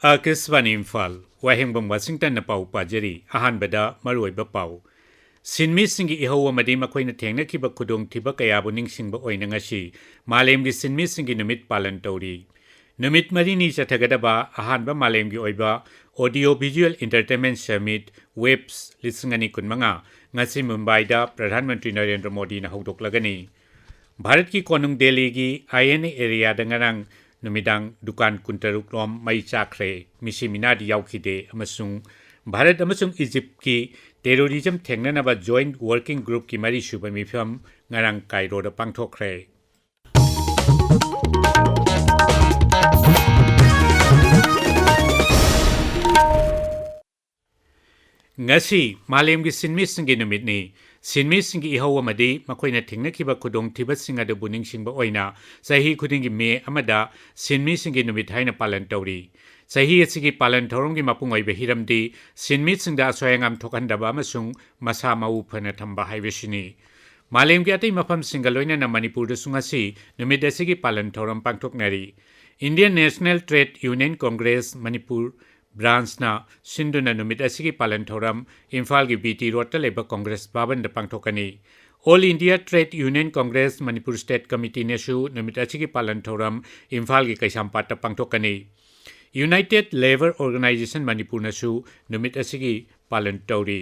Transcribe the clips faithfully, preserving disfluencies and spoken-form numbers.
ꯑꯥꯀꯥꯁꯕꯥꯅꯤ ꯏꯝꯐꯥꯜ, ꯋꯥꯍꯦꯡꯕꯝ ꯋꯥꯁꯤꯡꯇꯟꯅ ꯄꯥꯎ ꯄꯥꯖꯔꯤ꯫ ꯑꯍꯥꯟꯕꯗ ꯃꯔꯨꯑꯣꯏꯕ ꯄꯥꯎ꯫ ꯁꯤꯟꯃꯤꯁꯤꯡꯒꯤ ꯏꯍꯧ ꯑꯃꯗꯤ ꯃꯈꯣꯏꯅ ꯊꯦꯡꯅꯈꯤꯕ ꯈꯨꯗꯣꯡꯊꯤꯕ ꯀꯌꯥꯕꯨ ꯅꯤꯡꯁꯤꯡꯕ ꯑꯣꯏꯅ ꯉꯁꯤ ꯃꯥꯂꯦꯝꯒꯤ ꯁꯤꯟꯃꯤꯁꯤꯡꯒꯤ ꯅꯨꯃꯤꯠ ꯄꯥꯂꯟ ꯇꯧꯔꯤ꯫ ꯅꯨꯃꯤꯠ ꯃꯔꯤꯅꯤ ꯆꯠꯊꯒꯗꯕ ꯑꯍꯥꯟꯕ ꯃꯥꯂꯦꯝꯒꯤ ꯑꯣꯏꯕ Audio Visual Entertainment Summit, ꯋꯦꯕꯁ ꯂꯤꯁꯤꯡ ꯑꯅꯤ ꯀꯨꯟꯃꯉꯥ ꯉꯁꯤ ꯃꯨꯝꯕꯥꯏꯗ ꯄ꯭ꯔꯙꯥꯟ ꯃꯟꯇ꯭ꯔꯤ ꯅꯔꯦꯟꯗ꯭ꯔ ꯃꯣꯗꯤꯅ ꯍꯧꯗꯣꯛꯂꯒꯅꯤ꯫ ꯚꯥꯔꯠꯀꯤ ꯀꯣꯅꯨꯡ ꯗꯦꯜꯂꯤꯒꯤ ꯑꯥꯏ ꯑꯦꯟ ꯑꯦ ꯑꯦꯔꯤꯌꯥꯗ ꯉꯔꯥꯡ ꯅꯨꯃꯤꯗꯥꯡ ꯗꯨꯀꯥꯟ ꯀꯨꯟꯇꯔꯨꯛ ꯔꯣꯝ ꯃꯩ ꯆꯥꯛꯈ꯭ꯔꯦ꯫ ꯃꯤꯁꯤ ꯃꯤꯅꯥꯗꯤ ꯌꯥꯎꯈꯤꯗꯦ ꯑꯃꯁꯨꯡ ꯚꯥꯔꯠ ꯑꯃꯁꯨꯡ ꯏꯖꯤꯞꯀꯤ ꯇꯦꯔꯣꯔꯤꯖꯝ ꯊꯦꯡꯅꯅꯕ Joint Working Groupꯀꯤ ꯃꯔꯤꯁꯨꯕ ꯃꯤꯐꯝ ꯉꯔꯥꯡ ꯀꯥꯏꯔꯣꯗ ꯄꯥꯡꯊꯣꯛꯈ꯭ꯔꯦ꯫ ꯉꯁꯤ ꯃꯥꯂꯦꯝꯒꯤ ꯁꯤꯟꯃꯤꯁꯤꯡꯒꯤ ꯅꯨꯃꯤꯠꯅꯤ꯫ ꯁꯤꯟꯃꯤꯁꯤꯡꯒꯤ ꯏꯍꯧ ꯑꯃꯗꯤ ꯃꯈꯣꯏꯅ ꯊꯦꯡꯅꯈꯤꯕ ꯈꯨꯗꯣꯡꯊꯤꯕꯁꯤꯡ ꯑꯗꯨꯕꯨ ꯅꯤꯡꯁꯤꯡꯕ ꯑꯣꯏꯅ ꯆꯍꯤ ꯈꯨꯗꯤꯡꯒꯤ ꯃꯦ ꯑꯃꯗ ꯁꯤꯟꯃꯤꯁꯤꯡꯒꯤ ꯅꯨꯃꯤꯠ ꯍꯥꯏꯅ ꯄꯥꯂꯟ ꯇꯧꯔꯤ꯫ ꯆꯍꯤ ꯑꯁꯤꯒꯤ ꯄꯥꯂꯟ ꯊꯧꯔꯝꯒꯤ ꯃꯄꯨꯡ ꯑꯣꯏꯕ ꯍꯤꯔꯝꯗꯤ ꯁꯤꯟꯃꯤꯁꯤꯡꯗ ꯑꯁꯣꯏ ꯑꯉꯥꯝ ꯊꯣꯛꯍꯟꯗꯕ ꯑꯃꯁꯨꯡ ꯃꯁꯥ ꯃꯎ ꯐꯅ ꯊꯝꯕ ꯍꯥꯏꯕꯁꯤꯅꯤ꯫ ꯃꯥꯂꯦꯝꯒꯤ ꯑꯇꯩ ꯃꯐꯝꯁꯤꯡꯒ ꯂꯣꯏꯅꯅ ꯃꯅꯤꯄꯨꯔꯗꯁꯨ ꯉꯁꯤ ꯅꯨꯃꯤꯠ ꯑꯁꯤꯒꯤ ꯄꯥꯂꯟ ꯊꯧꯔꯝ ꯄꯥꯡꯊꯣꯛꯅꯔꯤ꯫ Indian National Trade Union Congress Manipur ꯕ꯭ꯔꯥꯟꯁꯅ ꯁꯤꯟꯗꯨꯅ ꯅꯨꯃꯤꯠ ꯑꯁꯤꯒꯤ ꯄꯥꯂꯟ ꯊꯧꯔꯝ ꯏꯝꯐꯥꯜꯒꯤ ꯕꯤ ꯇꯤ ꯔꯣꯗꯇ ꯂꯩꯕ ꯀꯣꯡꯒ꯭ꯔꯦꯁ ꯚꯕꯟꯗ ꯄꯥꯡꯊꯣꯛꯀꯅꯤ꯫ All India Trade Union Congress Manipur State Committeeꯅꯁꯨ ꯅꯨꯃꯤꯠ ꯑꯁꯤꯒꯤ ꯄꯥꯂꯟ ꯊꯧꯔꯝ ꯏꯝꯐꯥꯜꯒꯤ ꯀꯩꯁꯥꯝꯄꯥꯠꯇ ꯄꯥꯡꯊꯣꯛꯀꯅꯤ꯫ United Labour Organisation ꯃꯅꯤꯄꯨꯔꯅꯁꯨ ꯅꯨꯃꯤꯠ ꯑꯁꯤꯒꯤ ꯄꯥꯂꯟ ꯇꯧꯔꯤ꯫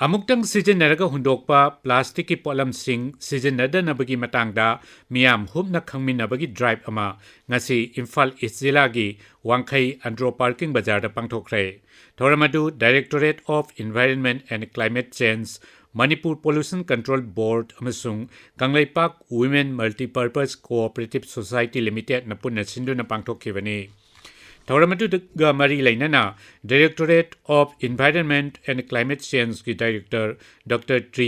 ꯑꯃꯨꯛꯇꯪ ꯁꯤꯖꯤꯟꯅꯔꯒ ꯍꯨꯟꯗꯣꯛꯄ ꯄ꯭ꯂꯥꯁꯇꯤꯛꯀꯤ ꯄꯣꯠꯂꯝꯁꯤꯡ ꯁꯤꯖꯤꯟꯅꯗꯅꯕꯒꯤ ꯃꯇꯥꯡꯗ ꯃꯤꯌꯥꯝ ꯍꯨꯞꯅ ꯈꯪꯃꯤꯟꯅꯕꯒꯤ ꯗ꯭ꯔꯥꯏꯚ ꯑꯃ ꯉꯁꯤ ꯏꯝꯐꯥꯜ ꯏꯁ ꯖꯤꯂꯥꯒꯤ ꯋꯥꯡꯈꯩ ꯑꯟꯗ꯭ꯔꯣ ꯄꯥꯔꯀꯤꯡ ꯕꯖꯥꯔꯗ ꯄꯥꯡꯊꯣꯛꯈ꯭ꯔꯦ꯫ ꯊꯧꯔꯝ ꯑꯗꯨ Directorate of Environment and Climate Change, Manipur Pollution Control Board ꯑꯃꯁꯨꯡ Kangleipak Women Multipurpose Cooperative Society Limitedꯅ ꯄꯨꯟꯅ ꯁꯤꯟꯗꯨꯅ ꯄꯥꯡꯊꯣꯛꯈꯤꯕꯅꯤ꯫ ꯊꯧꯔꯝ ꯑꯗꯨꯒ ꯃꯔꯤ ꯂꯩꯅꯅ Directorate of Environment and Climate Changeꯀꯤ Director Doctor ꯇ꯭ꯔꯤ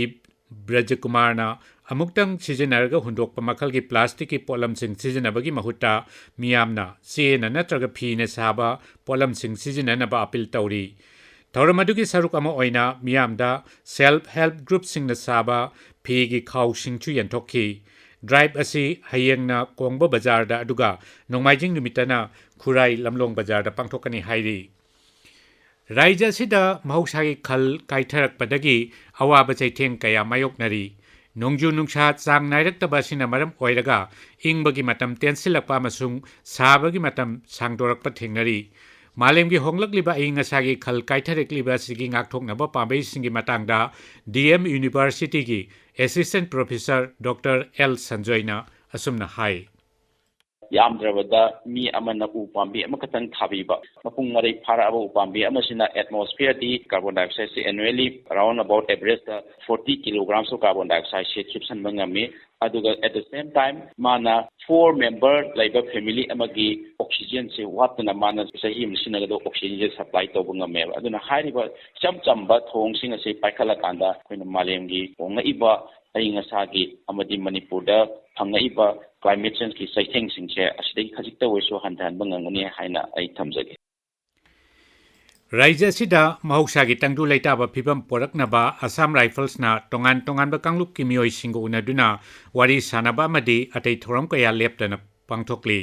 ꯕ꯭ꯔꯖꯀꯨꯃꯥꯔꯅ ꯑꯃꯨꯛꯇꯪ ꯁꯤꯖꯤꯟꯅꯔꯒ ꯍꯨꯟꯗꯣꯛꯄ ꯃꯈꯜꯒꯤ ꯄ꯭ꯂꯥꯁꯇꯤꯛꯀꯤ ꯄꯣꯠꯂꯝꯁꯤꯡ ꯁꯤꯖꯤꯟꯅꯕꯒꯤ ꯃꯍꯨꯠꯇ ꯃꯤꯌꯥꯝꯅ ꯆꯦꯅ ꯅꯠꯇ꯭ꯔꯒ ꯐꯤꯅ ꯁꯥꯕ ꯄꯣꯠꯂꯝꯁꯤꯡ ꯁꯤꯖꯤꯟꯅꯅꯕ ꯑꯄꯤꯜ ꯇꯧꯔꯤ꯫ ꯊꯧꯔꯝ ꯑꯗꯨꯒꯤ ꯁꯔꯨꯛ ꯑꯃ ꯑꯣꯏꯅ ꯃꯤꯌꯥꯝꯗ Self Help Groupꯁꯤꯡꯅ ꯁꯥꯕ ꯐꯤꯒꯤ ꯈꯥꯎꯁꯤꯡꯁꯨ ꯌꯦꯟꯊꯣꯛꯈꯤ꯫ Drive ꯑꯁꯤ ꯍꯌꯦꯡꯅ ꯀꯣꯡꯕ ꯕꯖꯥꯔꯗ, ꯑꯗꯨꯒ ꯅꯣꯡꯃꯥꯏꯖꯤꯡ ꯅꯨꯃꯤꯠꯇꯅ ꯈꯨꯔꯥꯏ ꯂꯝꯂꯣꯡ ꯕꯖꯥꯔꯗ ꯄꯥꯡꯊꯣꯛꯀꯅꯤ ꯍꯥꯏꯔꯤ꯫ ꯔꯥꯖ꯭ꯌ ꯑꯁꯤꯗ ꯃꯍꯧꯁꯥꯒꯤ ꯈꯜ ꯀꯥꯏꯊꯔꯛꯄꯗꯒꯤ ꯑꯋꯥꯕ ꯆꯩꯊꯦꯡ ꯀꯌꯥ ꯃꯥꯌꯣꯛꯅꯔꯤ꯫ ꯅꯣꯡꯖꯨ ꯅꯨꯡꯁꯥ ꯆꯥꯡ ꯅꯥꯏꯔꯛꯇꯕ ꯑꯁꯤꯅ ꯃꯔꯝ ꯑꯣꯏꯔꯒ ꯏꯪꯕꯒꯤ ꯃꯇꯝ ꯇꯦꯟꯁꯤꯜꯂꯛꯄ ꯑꯃꯁꯨꯡ ꯁꯥꯕꯒꯤ ꯃꯇꯝ ꯁꯥꯡꯗꯣꯔꯛꯄ ꯊꯦꯡꯅꯔꯤ꯫ ꯃꯥꯂꯦꯝꯒꯤ ꯍꯣꯡꯂꯛꯂꯤꯕ ꯑꯏꯪ ꯑꯁꯥꯒꯤ ꯈꯜ ꯀꯥꯏꯊꯔꯛꯂꯤꯕ ꯑꯁꯤꯒꯤ ꯉꯥꯛꯊꯣꯛꯅꯕ ꯄꯥꯝꯕꯩꯁꯤꯡꯒꯤ ꯃꯇꯥꯡꯗ ꯗꯤ ꯑꯦꯝ ꯌꯨꯅꯤꯚꯔꯁꯤꯇꯤꯒꯤ Assistant Professor Doctor ꯑꯦꯜ ꯁꯟꯖꯣꯏꯅ ꯑꯁꯨꯝꯅ ꯍꯥꯏ꯫ ꯌꯥꯝꯗ꯭ꯔꯕꯗ ꯃꯤ ꯑꯃꯅ ꯎ ꯄꯥꯝꯕꯤ ꯑꯃꯈꯛꯇꯪ ꯊꯥꯕꯤꯕ꯫ ꯃꯄꯨꯡ ꯃꯔꯩ ꯐꯥꯔꯛꯑꯕ ꯎ ꯄꯥꯝꯕꯤ ꯑꯃꯁꯤꯅ atmosphere ꯗꯤ carbon dioxide ꯁꯤ annually around about average ꯇ forty kilograms of carbon dioxide ꯁꯦ ꯆꯨꯞꯁꯟꯕ ꯉꯝꯃꯤ꯫ ꯑꯗꯨꯒ at the same time ꯃꯥꯅ four member ꯂꯩꯕ family ꯑꯃꯒꯤ oxygen ꯁꯦ ꯋꯥꯠꯇꯅ ꯃꯥꯅ ꯆꯍꯤ ꯑꯃ ꯁꯤꯖꯤꯟꯅꯒꯗꯕ oxygen ꯁꯦ supply ꯇꯧꯕ ꯉꯝꯃꯦꯕ꯫ ꯑꯗꯨꯅ ꯍꯥꯏꯔꯤꯕ ꯏꯆꯝ ꯆꯝꯕ ꯊꯧꯑꯣꯡꯁꯤꯡ ꯑꯁꯤ ꯄꯥꯏꯈꯠꯂꯀꯥꯟꯗ ꯑꯩꯈꯣꯏꯅ ꯃꯥꯂꯦꯝꯒꯤ ꯍꯣꯡꯂꯛꯏꯕ ꯑꯏꯪ ꯑꯁꯥꯒꯤ ꯑꯃꯗꯤ ꯃꯅꯤꯄꯨꯔꯗ ꯐꯪꯉꯛꯏꯕ climate change ꯀꯤ ꯆꯩꯊꯦꯡꯁꯤꯡꯁꯦ ꯑꯁꯤꯗꯒꯤ ꯈꯖꯤꯛꯇ ꯑꯣꯏꯔꯁꯨ ꯍꯟꯊꯍꯟꯕ ꯉꯝꯒꯅꯤ ꯍꯥꯏꯅ ꯑꯩ ꯊꯝꯖꯒꯦ꯫ ꯔꯥꯖ꯭ꯌ ꯑꯁꯤꯗ ꯃꯍꯧꯁꯥꯒꯤ ꯇꯪꯗꯨ ꯂꯩꯇꯥꯕ ꯐꯤꯕꯝ ꯄꯣꯔꯛꯅꯕ Assam Rifles ꯅ ꯇꯣꯉꯥꯟ ꯇꯣꯉꯥꯟꯕ ꯀꯥꯡꯂꯨꯞꯀꯤ ꯃꯤꯑꯣꯏꯁꯤꯡꯒ ꯎꯅꯗꯨꯅ ꯋꯥꯔꯤ ꯁꯥꯅꯕ ꯑꯃꯗꯤ ꯑꯇꯩ ꯊꯧꯔꯝ ꯀꯌꯥ ꯂꯦꯞꯇꯅ ꯄꯥꯡꯊꯣꯛꯂꯤ꯫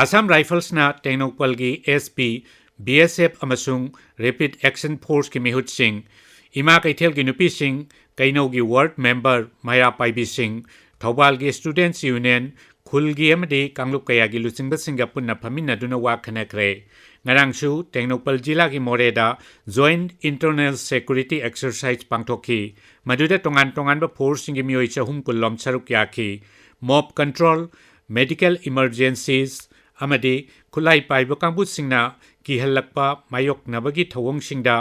Assam Rifles ꯅ ꯇꯦꯡꯅꯧꯄꯜꯒꯤ S P, B S F ꯑꯃꯁꯨꯡ Rapid Action Force ꯀꯤ ꯃꯤꯍꯨꯠꯁꯤꯡ, ꯏꯃꯥ ꯀꯩꯊꯦꯜꯒꯤ ꯅꯨꯄꯤꯁꯤꯡ, ꯀꯩꯅꯧꯒꯤ ward member ꯃꯩꯔꯥ ꯄꯥꯏꯕꯤꯁꯤꯡ, ꯊꯧꯕꯥꯜꯒꯤ Students Union, ꯈꯨꯜꯒꯤ ꯑꯃꯗꯤ ꯀꯥꯡꯂꯨꯞ ꯀꯌꯥꯒꯤ ꯂꯨꯆꯤꯡꯕꯁꯤꯡꯒ ꯄꯨꯟꯅ ꯐꯝꯃꯤꯟꯅꯗꯨꯅ ꯋꯥ ꯈꯟꯅꯈ꯭ꯔꯦ꯫ ꯉꯔꯥꯡꯁꯨ ꯇꯦꯡꯅꯧꯄꯜ ꯖꯤꯂꯥꯒꯤ ꯃꯣꯔꯦꯗ Joint Internal Security Exercise ꯄꯥꯡꯊꯣꯛꯈꯤ꯫ ꯃꯗꯨꯗ ꯇꯣꯉꯥꯟ ꯇꯣꯉꯥꯟꯕ force ꯁꯤꯡꯒꯤ ꯃꯤꯑꯣꯏ ꯆꯍꯨꯝ ꯀꯨꯟ ꯂꯣꯝ ꯁꯔꯨꯛ ꯌꯥꯈꯤ꯫ Mob control, medical emergencies ꯑꯃꯗꯤ ꯈꯨꯠꯂꯥꯏ ꯄꯥꯏꯕ ꯀꯥꯡꯕꯨꯁꯤꯡꯅ ꯀꯤꯍꯜꯂꯛꯄ ꯃꯥꯌꯣꯛꯅꯕꯒꯤ ꯊꯧꯑꯣꯡꯁꯤꯡꯗ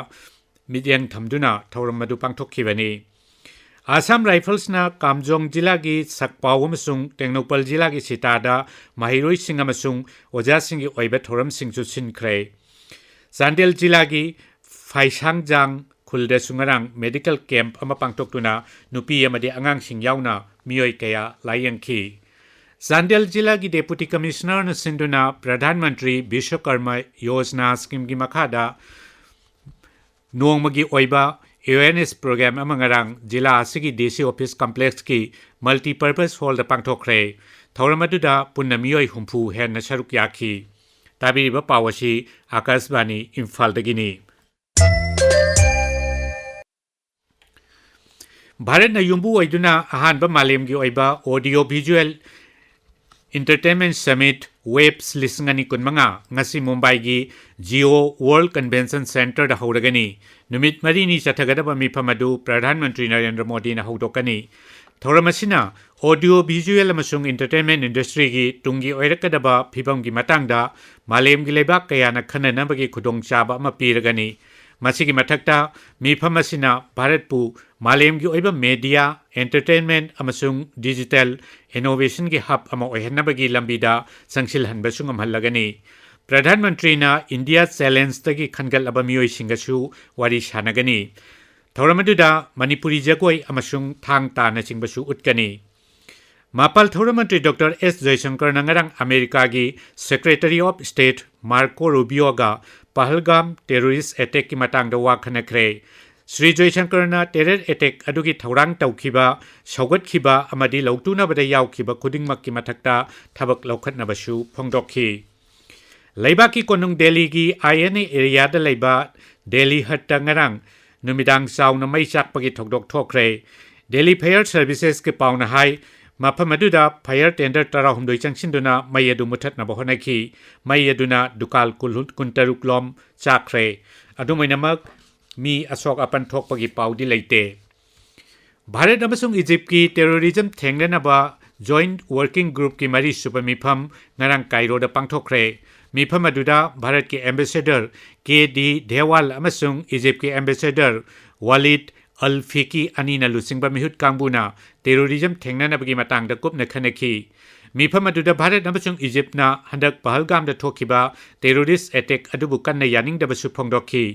ꯃꯤꯠꯌꯦꯡ ꯊꯝꯗꯨꯅ ꯊꯧꯔꯝ ꯑꯗꯨ ꯄꯥꯡꯊꯣꯛꯈꯤꯕꯅꯤ꯫ Assam Rifles ꯅ ꯀꯥꯝꯖꯣꯡ ꯖꯤꯂꯥꯒꯤ ꯁꯛꯄꯥꯎ ꯑꯃꯁꯨꯡ ꯇꯦꯡꯅꯧꯄꯜ ꯖꯤꯂꯥꯒꯤ ꯁꯤꯇꯥꯗ ꯃꯍꯩꯔꯣꯏꯁꯤꯡ ꯑꯃꯁꯨꯡ ꯑꯣꯖꯥꯁꯤꯡꯒꯤ ꯑꯣꯏꯕ ꯊꯧꯔꯝꯁꯤꯡꯁꯨ ꯁꯤꯟꯈ꯭ꯔꯦ꯫ ꯆꯥꯟꯗꯦꯜ ꯖꯤꯂꯥꯒꯤ ꯐꯥꯏꯁꯥꯡꯖꯥꯡ ꯈꯨꯜꯗꯁꯨ ꯉꯔꯥꯡ medical camp ꯑꯃ ꯄꯥꯡꯊꯣꯛꯇꯨꯅ ꯅꯨꯄꯤ ꯑꯃꯗꯤ ꯑꯉꯥꯡꯁꯤꯡ ꯌꯥꯎꯅ ꯃꯤꯑꯣꯏ ꯀꯌꯥ ꯂꯥꯌꯦꯡꯈꯤ꯫ ꯆꯥꯟꯗꯦꯜ ꯖꯤꯂꯥꯒꯤ Deputy Commissioner ꯅ ꯁꯤꯟꯗꯨꯅ ꯄ꯭ꯔꯙꯥꯟ ꯃꯟꯇ꯭ꯔꯤ ꯕꯤꯁ꯭ꯋꯀꯔꯃ ꯌꯣꯖꯅꯥ scheme ꯒꯤ ꯃꯈꯥꯗ ꯅꯣꯡꯃꯒꯤ ꯑꯣꯏꯕ ꯑꯦꯋꯦꯌꯔꯅꯦꯁ ꯄ꯭ꯔꯣꯒ꯭ꯔꯥꯝ ꯑꯃ ꯉꯔꯥꯡ ꯖꯤꯂꯥ ꯑꯁꯤꯒꯤ ꯗꯤ ꯁꯤ ꯑꯣꯐꯤꯁ ꯀꯝꯄ꯭ꯂꯦꯛꯁꯀꯤ ꯃꯜꯇꯤꯄꯔꯄꯁ ꯍꯣꯜꯗ ꯄꯥꯡꯊꯣꯛꯈ꯭ꯔꯦ꯫ ꯊꯧꯔꯝ ꯑꯗꯨꯗ ꯄꯨꯟꯅ ꯃꯤꯑꯣꯏ ꯍꯨꯝꯐꯨ ꯍꯦꯟꯅ ꯁꯔꯨꯛ ꯌꯥꯈꯤ꯫ ꯇꯥꯕꯤꯔꯤꯕ ꯄꯥꯎ ꯑꯁꯤ ꯑꯥꯀꯥꯁꯕꯥꯅꯤ ꯏꯝꯐꯥꯜꯗꯒꯤꯅꯤ꯫ ꯚꯥꯔꯠꯅ ꯌꯨꯝꯕꯨ ꯑꯣꯏꯗꯨꯅ ꯑꯍꯥꯟꯕ ꯃꯥꯂꯦꯝꯒꯤ ꯑꯣꯏꯕ Audio Visual Entertainment Summit Waves ꯂꯤꯁꯤꯡ ꯑꯅꯤ ꯀꯨꯟꯃꯉꯥ ꯉꯁꯤ ꯃꯨꯝꯕꯥꯏꯒꯤ ꯖꯤꯑꯣ ꯋꯥꯔꯜꯗ ꯀꯟꯚꯦꯟꯁꯟ ꯁꯦꯟꯇꯔꯗ ꯍꯧꯔꯒꯅꯤ꯫ ꯅꯨꯃꯤꯠ ꯃꯔꯤꯅꯤ ꯆꯠꯊꯒꯗꯕ ꯃꯤꯐꯝ ꯑꯗꯨ ꯄ꯭ꯔꯙꯥꯟ ꯃꯟꯇ꯭ꯔꯤ ꯅꯔꯦꯟꯗ꯭ꯔ ꯃꯣꯗꯤꯅ ꯍꯧꯗꯣꯛꯀꯅꯤ꯫ ꯊꯧꯔꯝ ꯑꯁꯤꯅ audio visual ꯑꯃꯁꯨꯡ entertainment industryꯒꯤ ꯇꯨꯡꯒꯤ ꯑꯣꯏꯔꯛꯀꯗꯕ ꯐꯤꯕꯝꯒꯤ ꯃꯇꯥꯡꯗ ꯃꯥꯂꯦꯝꯒꯤ ꯂꯩꯕꯥꯛ ꯀꯌꯥꯅ ꯈꯟꯅꯅꯕꯒꯤ ꯈꯨꯗꯣꯡꯆꯥꯕ ꯑꯃ ꯄꯤꯔꯒꯅꯤ꯫ ꯃꯁꯤꯒꯤ ꯃꯊꯛꯇ, ꯃꯤꯐꯝ ꯑꯁꯤꯅ ꯚꯥꯔꯠꯄꯨ ꯃꯥꯂꯦꯝꯒꯤ ꯑꯣꯏꯕ media, entertainment ꯑꯃꯁꯨꯡ digital innovationꯒꯤ hub ꯑꯃ ꯑꯣꯏꯍꯟꯅꯕꯒꯤ ꯂꯝꯕꯤꯗ ꯆꯪꯁꯤꯜꯍꯟꯕꯁꯨ ꯉꯝꯍꯜꯂꯒꯅꯤ꯫ ꯄ꯭ꯔꯙꯥꯟ ꯃꯟꯇ꯭ꯔꯤꯅ India Challengeꯗꯒꯤ ꯈꯟꯒꯠꯂꯕ ꯃꯤꯑꯣꯏꯁꯤꯡꯒꯁꯨ ꯋꯥꯔꯤ ꯁꯥꯟꯅꯒꯅꯤ꯫ ꯊꯧꯔꯝ ꯑꯗꯨꯗ ꯃꯅꯤꯄꯨꯔꯤ ꯖꯒꯣꯏ ꯑꯃꯁꯨꯡ ꯊꯥꯡ ꯇꯥꯅꯆꯤꯡꯕꯁꯨ ꯎꯠꯀꯅꯤ꯫ ꯃꯥꯄꯜ ꯊꯧꯔꯝ ꯃꯟꯇ꯭ꯔꯤ ꯗꯣꯛꯇꯔ ꯑꯦꯁ ꯖꯌꯁꯪꯀꯔꯅ ꯉꯔꯥꯡ ꯑꯃꯦꯔꯤꯀꯥꯒꯤ Secretary of State ꯃꯥꯔꯀꯣ ꯔꯨꯕꯤꯌꯣꯒ ꯄꯍꯜꯒꯥꯝ terrorist attackꯀꯤ ꯃꯇꯥꯡꯗ ꯋꯥ ꯈꯟꯅꯈ꯭ꯔꯦ꯫ ꯁ꯭ꯔꯤ ꯖꯌꯁꯪꯀꯔꯅ terror attack ꯑꯗꯨꯒꯤ ꯊꯧꯔꯥꯡ ꯇꯧꯈꯤꯕ, ꯁꯧꯒꯠꯈꯤꯕ ꯑꯃꯗꯤ ꯂꯧꯇꯨꯅꯕꯗ ꯌꯥꯎꯈꯤꯕ ꯈꯨꯗꯤꯡꯃꯛꯀꯤ ꯃꯊꯛꯇ ꯊꯕꯛ ꯂꯧꯈꯠꯅꯕꯁꯨ ꯐꯣꯡꯗꯣꯛꯈꯤ꯫ ꯂꯩꯕꯥꯛꯀꯤ ꯀꯣꯅꯨꯡ ꯗꯦꯜꯂꯤꯒꯤ ꯑꯥꯏ ꯑꯦꯟ ꯑꯦ ꯑꯦꯔꯤꯌꯥꯗ ꯂꯩꯕ ꯗꯦꯜꯂꯤ ꯍꯠꯇ ꯉꯔꯥꯡ ꯅꯨꯃꯤꯗꯥꯡ ꯆꯥꯎꯅ ꯃꯩ ꯆꯥꯛꯄꯒꯤ ꯊꯧꯗꯣꯛ ꯊꯣꯛꯈ꯭ꯔꯦ꯫ ꯗꯦꯜꯂꯤ ꯐꯥꯌꯔ ꯁꯔꯚꯤꯁꯦꯁꯀꯤ ꯄꯥꯎꯅ ꯍꯥꯏ, ꯃꯐꯝ ꯑꯗꯨꯗ ꯐꯥꯌꯔ ꯇꯦꯟꯗꯔ ꯇꯔꯥꯍꯨꯝꯗꯣꯏ ꯆꯪꯁꯤꯟꯗꯨꯅ ꯃꯩ ꯑꯗꯨ ꯃꯨꯊꯠꯅꯕ ꯍꯣꯠꯅꯈꯤ꯫ ꯃꯩ ꯑꯗꯨꯅ ꯗꯨꯀꯥꯟ ꯀꯨꯟ-, ꯀꯨꯟꯇꯔꯨꯛ ꯂꯣꯝ ꯆꯥꯛꯈ꯭ꯔꯦ꯫ ꯑꯗꯨꯝ ꯑꯣꯏꯅꯃꯛ, ꯃꯤ ꯑꯁꯣꯛ ꯑꯄꯟ ꯊꯣꯛꯄꯒꯤ ꯄꯥꯎꯗꯤ ꯂꯩꯇꯦ꯫ ꯚꯥꯔꯠ ꯑꯃꯁꯨꯡ ꯏꯖꯤꯞꯀꯤ terrorism ꯊꯦꯡꯅꯅꯕ Joint Working Groupꯀꯤ ꯃꯔꯤꯁꯨꯕ ꯃꯤꯐꯝ ꯉꯔꯥꯡ ꯀꯥꯏꯔꯣꯗ ꯄꯥꯡꯊꯣꯛꯈ꯭ꯔꯦ꯫ ꯃꯤꯐꯝ ꯑꯗꯨꯗ ꯚꯥꯔꯠꯀꯤ ambassador ꯀꯦ ꯗꯤ ꯙꯦꯋꯥꯜ ꯑꯃꯁꯨꯡ ꯏꯖꯤꯞꯀꯤ ambassador ꯋꯥꯂꯤꯗ ꯑꯜ ꯐꯤꯀꯤ ꯑꯅꯤꯅ ꯂꯨꯆꯤꯡꯕ ꯃꯤꯍꯨꯠ ꯀꯥꯡꯕꯨꯅ terrorism ꯊꯦꯡꯅꯅꯕꯒꯤ ꯃꯇꯥꯡꯗ ꯀꯨꯞꯅ ꯈꯟꯅꯈꯤ꯫ ꯃꯤꯐꯝ ꯑꯗꯨꯗ ꯚꯥꯔꯠ ꯑꯃꯁꯨꯡ ꯏꯖꯤꯞꯅ ꯍꯟꯗꯛ ꯄꯍꯜꯒꯥꯝꯗ ꯊꯣꯛꯈꯤꯕ terrorist attack ꯑꯗꯨꯕꯨ ꯀꯟꯅ ꯌꯥꯅꯤꯡꯗꯕꯁꯨ ꯐꯣꯡꯗꯣꯛꯈꯤ꯫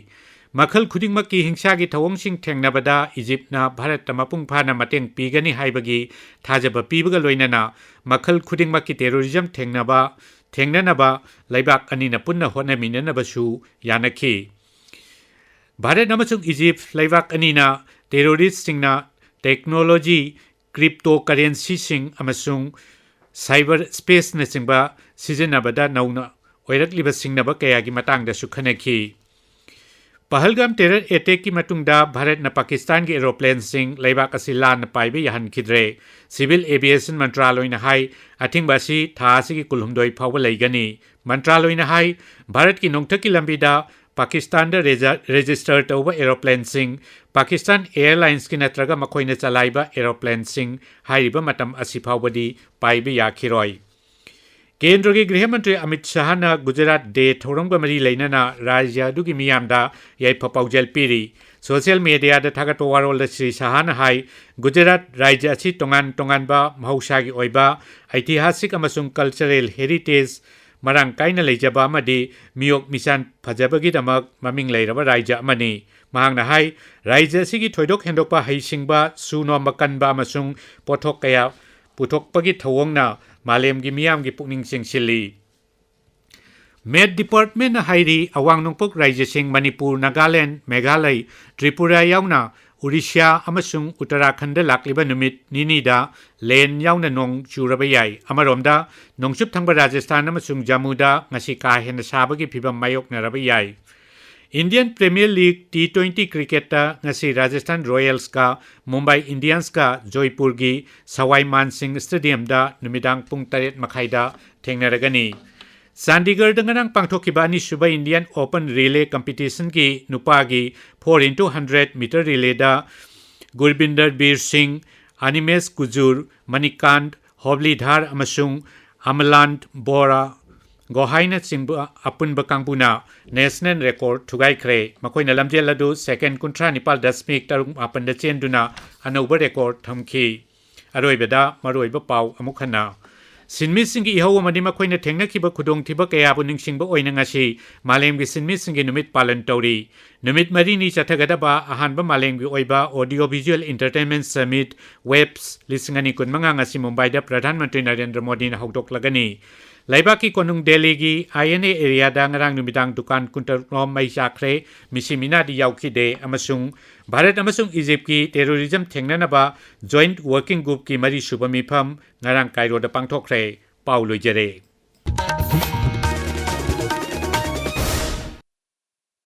ꯃꯈꯜ ꯈꯨꯗꯤꯡꯃꯛꯀꯤ ꯍꯤꯡꯁꯥꯒꯤ ꯊꯧꯑꯣꯡꯁꯤꯡ ꯊꯦꯡꯅꯕꯗ ꯏꯖꯤꯞꯅ ꯚꯥꯔꯠꯇ ꯃꯄꯨꯡ ꯐꯥꯅ ꯃꯇꯦꯡ ꯄꯤꯒꯅꯤ ꯍꯥꯏꯕꯒꯤ ꯊꯥꯖꯕ ꯄꯤꯕꯒ ꯂꯣꯏꯅꯅ, ꯃꯈꯜ ꯈꯨꯗꯤꯡꯃꯛꯀꯤ terrorism ꯊꯦꯡꯅꯕ, ꯊꯦꯡꯅꯅꯕ ꯂꯩꯕꯥꯛ ꯑꯅꯤꯅ ꯄꯨꯟꯅ ꯍꯣꯠꯅꯃꯤꯟꯅꯅꯕꯁꯨ ꯌꯥꯅꯈꯤ꯫ ꯚꯥꯔꯠ ꯑꯃꯁꯨꯡ ꯏꯖꯤꯞ ꯂꯩꯕꯥꯛ ꯑꯅꯤꯅ ꯇꯦꯔꯣꯔꯤꯁꯁꯤꯡꯅ ꯇꯦꯛꯅꯣꯂꯣꯖꯤ, ꯀ꯭ꯔꯤꯞꯇꯣ ꯀꯔꯦꯟꯁꯤꯁꯤꯡ ꯑꯃꯁꯨꯡ ꯁꯥꯏꯕꯔ ꯁ꯭ꯄꯦꯁꯅꯆꯤꯡꯕ ꯁꯤꯖꯤꯟꯅꯕꯗ ꯅꯧꯅ ꯑꯣꯏꯔꯛꯂꯤꯕ ꯁꯤꯡꯅꯕ ꯀꯌꯥꯒꯤ ꯃꯇꯥꯡꯗꯁꯨ ꯈꯟꯅꯈꯤ꯫ ꯄꯍꯜꯒꯥꯝ ꯇꯦꯔꯔ ꯑꯦꯇꯦꯛꯀꯤ ꯃꯇꯨꯡꯗ ꯚꯥꯔꯠꯅ ꯄꯥꯀꯤꯁꯇꯥꯟꯒꯤ ꯑꯦꯔꯣꯄ꯭ꯂꯦꯟꯁꯤꯡ ꯂꯩꯕꯥꯛ ꯑꯁꯤ ꯂꯥꯟꯅ ꯄꯥꯏꯕ ꯌꯥꯍꯟꯈꯤꯗ꯭ꯔꯦ꯫ ꯁꯤꯚꯤꯜ ꯑꯦꯚꯤꯌꯦꯁꯟ ꯃꯟꯇ꯭ꯔꯥꯂꯣꯏꯅ ꯍꯥꯏ, ꯑꯊꯤꯡꯕ ꯑꯁꯤ ꯊꯥ ꯑꯁꯤꯒꯤ ꯀꯨꯟꯍꯨꯝꯗꯣꯏ ꯐꯥꯎꯕ ꯂꯩꯒꯅꯤ꯫ ꯃꯟꯇ꯭ꯔꯥꯂꯣꯏꯅ ꯍꯥꯏ, ꯚꯥꯔꯠꯀꯤ ꯅꯣꯡꯊꯛꯀꯤ ꯂꯝꯕꯤꯗ ꯄꯥꯀꯤꯁꯇꯥꯟꯗ ꯔꯦꯖ-, ꯔꯦꯖꯤꯁꯇꯔ ꯇꯧꯕ ꯑꯦꯔꯣꯄ꯭ꯂꯦꯟꯁꯤꯡ, ꯄꯥꯀꯤꯁꯇꯥꯟ ꯑꯦꯌꯔꯂꯥꯏꯟꯁꯀꯤ ꯅꯠꯇ꯭ꯔꯒ ꯃꯈꯣꯏꯅ ꯆꯂꯥꯏꯕ ꯑꯦꯔꯣꯄ꯭ꯂꯦꯟꯁꯤꯡ ꯍꯥꯏꯔꯤꯕ ꯃꯇꯝ ꯑꯁꯤ ꯐꯥꯎꯕꯗꯤ ꯄꯥꯏꯕ ꯌꯥꯈꯤꯔꯣꯏ꯫ ꯀꯦꯟꯗ꯭ꯔꯒꯤ ꯒ꯭ꯔꯤꯍ ꯃꯟꯇ꯭ꯔꯤ ꯑꯃꯤꯠ ꯁꯍꯥꯅ ꯒꯨꯖꯔꯥꯠ ꯗꯦ ꯊꯧꯔꯝꯒ ꯃꯔꯤ ꯂꯩꯅꯅ ꯔꯥꯖ꯭ꯌ ꯑꯗꯨꯒꯤ ꯃꯤꯌꯥꯝꯗ ꯌꯥꯏꯐ ꯄꯥꯎꯖꯦꯜ ꯄꯤꯔꯤ꯫ ꯁꯣꯁꯤꯌꯦꯜ ꯃꯤꯗꯤꯌꯥꯗ ꯊꯥꯒꯠꯄ ꯋꯥꯔꯣꯜꯗ ꯁ꯭ꯔꯤ ꯁꯍꯥꯅ ꯍꯥꯏ, ꯒꯨꯖꯔꯥꯠ ꯔꯥꯖ꯭ꯌ ꯑꯁꯤ ꯇꯣꯉꯥꯟ ꯇꯣꯉꯥꯟꯕ ꯃꯍꯧꯁꯥꯒꯤ ꯑꯣꯏꯕ, ꯑꯩꯇꯤꯍꯥꯁꯤꯛ ꯑꯃꯁꯨꯡ ꯀꯜꯆꯔꯦꯜ ꯍꯦꯔꯤꯇꯦꯖ ꯃꯔꯥꯡ ꯀꯥꯏꯅ ꯂꯩꯖꯕ ꯑꯃꯗꯤ ꯃꯤꯌꯣꯛ ꯃꯤꯆꯥꯟ ꯐꯖꯕꯒꯤꯗꯃꯛ ꯃꯃꯤꯡ ꯂꯩꯔꯕ ꯔꯥꯖ꯭ꯌ ꯑꯃꯅꯤ꯫ ꯃꯍꯥꯛꯅ ꯍꯥꯏ, ꯔꯥꯖ꯭ꯌ ꯑꯁꯤꯒꯤ ꯊꯣꯏꯗꯣꯛ ꯍꯦꯟꯗꯣꯛꯄ ꯍꯩꯁꯤꯡꯕ, ꯁꯨ ꯅꯣꯝꯕ ꯀꯟꯕ ꯑꯃꯁꯨꯡ ꯄꯣꯠꯊꯣꯛ ꯀꯌꯥ ꯄꯨꯊꯣꯛꯄꯒꯤ ꯊꯧꯑꯣꯡꯅ ꯃꯥꯂꯦꯝꯒꯤ ꯃꯤꯌꯥꯝꯒꯤ ꯄꯨꯛꯅꯤꯡ ꯆꯤꯡꯁꯤꯜꯂꯤ꯫ ꯃꯦꯠ ꯗꯤꯄꯥꯔꯠꯃꯦꯟꯅ ꯍꯥꯏꯔꯤ, ꯑꯋꯥꯡ ꯅꯣꯡꯄꯣꯛ ꯔꯥꯖ꯭ꯌꯁꯤꯡ ꯃꯅꯤꯄꯨꯔ, ꯅꯥꯒꯥꯂꯦꯟ, ꯃꯦꯘꯥꯂꯩ, ꯇ꯭ꯔꯤꯄꯨꯔꯥ ꯌꯥꯎꯅ ꯎꯔꯤꯁ꯭ꯌꯥ ꯑꯃꯁꯨꯡ ꯎꯠꯇꯔꯥꯈꯟꯗ ꯂꯥꯛꯂꯤꯕ ꯅꯨꯃꯤꯠ ꯅꯤꯅꯤꯗ ꯂꯦꯟ ꯌꯥꯎꯅ ꯅꯣꯡ ꯆꯨꯔꯕ ꯌꯥꯏ꯫ ꯑꯃꯔꯣꯝꯗ, ꯅꯣꯡꯆꯨꯞ ꯊꯪꯕ ꯔꯥꯖꯁꯊꯥꯟ ꯑꯃꯁꯨꯡ ꯖꯝꯃꯨꯗ ꯉꯁꯤ ꯀꯥ ꯍꯦꯟꯅ ꯁꯥꯕꯒꯤ ꯐꯤꯚꯝ ꯃꯥꯌꯣꯛꯅꯔꯕ ꯌꯥꯏ꯫ Indian premier league T twenty ꯀ꯭ꯔꯤꯀꯦꯠꯇ ꯉꯁꯤ ꯔꯥꯖꯁꯊꯥꯟ ꯔꯣꯌꯦꯜꯁꯀ ꯃꯨꯝꯕꯥꯏ ꯏꯟꯗꯤꯌꯟꯁꯀ ꯖꯣꯏꯄꯨꯔꯒꯤ ꯁꯋꯥꯏ ꯃꯥꯟ ꯁꯤꯡ ꯁ꯭ꯇꯦꯗꯤꯌꯝꯗ ꯅꯨꯃꯤꯗꯥꯡ ꯄꯨꯡ ꯇꯔꯦꯠ ꯃꯈꯥꯏꯗ ꯊꯦꯡꯅꯔꯒꯅꯤ꯫ ꯆꯥꯟꯗꯤꯒꯔꯗ ꯉꯔꯥꯡ ꯄꯥꯡꯊꯣꯛꯈꯤꯕ ꯑꯅꯤꯁꯨꯕ ꯏꯟꯗꯤꯌꯟ ꯑꯣꯄꯟ ꯔꯤꯂꯦ ꯀꯝꯄꯤꯇꯤꯁꯟꯒꯤ ꯅꯨꯄꯥꯒꯤ ꯐꯣꯔ ꯏꯟꯇꯨ ꯍꯟꯗ꯭ꯔꯦꯠ ꯃꯤꯇꯔ ꯔꯤꯂꯦꯗ ꯒꯨꯔꯕꯤꯟꯗꯔ ꯕꯤꯔ ꯁꯤꯡ, ꯑꯅꯤꯃꯦꯁ ꯀꯨꯖꯨꯔ, ꯃꯅꯤꯀꯥꯟꯠ ꯍꯣꯕ꯭ꯂꯤꯙꯥꯔ ꯑꯃꯁꯨꯡ ꯑꯃꯂꯥꯟꯠ ꯕꯣꯔꯥ ꯒꯣꯍꯥꯏꯅꯆꯤꯡꯕ ꯑꯄꯨꯟꯕ ꯀꯥꯡꯕꯨꯅ ꯅꯦꯁꯅꯦꯜ ꯔꯦꯀꯣꯔꯗ ꯊꯨꯒꯥꯏꯈ꯭ꯔꯦ꯫ ꯃꯈꯣꯏꯅ ꯂꯝꯖꯦꯜ ꯑꯗꯨ ꯁꯦꯀꯦꯟ ꯀꯨꯟꯊ꯭ꯔꯥ ꯅꯤꯄꯥꯜ ꯗꯁꯃꯤꯛ ꯇꯔꯨꯛ ꯃꯥꯄꯟꯗ ꯆꯦꯟꯗꯨꯅ ꯑꯅꯧꯕ ꯔꯦꯀꯣꯔꯗ ꯊꯝꯈꯤ꯫ ꯑꯔꯣꯏꯕꯗ ꯃꯔꯨꯑꯣꯏꯕ ꯄꯥꯎ ꯑꯃꯨꯛ ꯍꯟꯅ꯫ ꯁꯤꯟꯃꯤꯁꯤꯡꯒꯤ ꯏꯍꯧ ꯑꯃꯗꯤ ꯃꯈꯣꯏꯅ ꯊꯦꯡꯅꯈꯤꯕ ꯈꯨꯗꯣꯡꯊꯤꯕ ꯀꯌꯥꯕꯨ ꯅꯤꯡꯁꯤꯡꯕ ꯑꯣꯏꯅ ꯉꯁꯤ ꯃꯥꯂꯦꯝꯒꯤ ꯁꯤꯟꯃꯤꯁꯤꯡꯒꯤ ꯅꯨꯃꯤꯠ ꯄꯥꯂꯟ ꯇꯧꯔꯤ꯫ ꯅꯨꯃꯤꯠ ꯃꯔꯤꯅꯤ ꯆꯠꯊꯒꯗꯕ ꯑꯍꯥꯟꯕ ꯃꯥꯂꯦꯝꯒꯤ ꯑꯣꯏꯕ Audio Visual Entertainment Summit ꯋꯦꯕꯁ ꯂꯤꯁꯤꯡ ꯑꯅꯤ ꯀꯨꯟꯃꯉꯥ ꯉꯁꯤ ꯃꯨꯝꯕꯥꯏꯗ ꯄ꯭ꯔꯙꯥꯟ ꯃꯟꯇ꯭ꯔꯤ ꯅꯔꯦꯟꯗ꯭ꯔ ꯃꯣꯗꯤꯅ ꯍꯧꯗꯣꯛꯂꯒꯅꯤ꯫ ꯂꯩꯕꯥꯛꯀꯤ ꯀꯣꯅꯨꯡ ꯗꯦꯜꯂꯤꯒꯤ ꯑꯥꯏ ꯑꯦꯟ ꯑꯦ ꯑꯦꯔꯤꯌꯥꯗ ꯉꯔꯥꯡ ꯅꯨꯃꯤꯗꯥꯡ ꯗꯨꯀꯥꯟ ꯀꯨꯟꯇꯔꯨꯛ ꯔꯣꯝ ꯃꯩ ꯆꯥꯛꯈ꯭ꯔꯦ꯫ ꯃꯤꯁꯤ ꯃꯤꯅꯥꯗꯤ ꯌꯥꯎꯈꯤꯗꯦ ꯑꯃꯁꯨꯡ ꯚꯥꯔꯠ ꯑꯃꯁꯨꯡ ꯏꯖꯤꯞꯀꯤ ꯇꯦꯔꯣꯔꯤꯖꯝ ꯊꯦꯡꯅꯅꯕ ꯖꯣꯏꯟꯠ ꯋꯥꯔꯀꯤꯡ ꯒ꯭ꯔꯨꯞꯀꯤ ꯃꯔꯤꯁꯨꯕ ꯃꯤꯐꯝ ꯉꯔꯥꯡ ꯀꯥꯏꯔꯣꯗ ꯄꯥꯡꯊꯣꯛꯈ꯭ꯔꯦ꯫ ꯄꯥꯎ ꯂꯣꯏꯖꯔꯦ꯫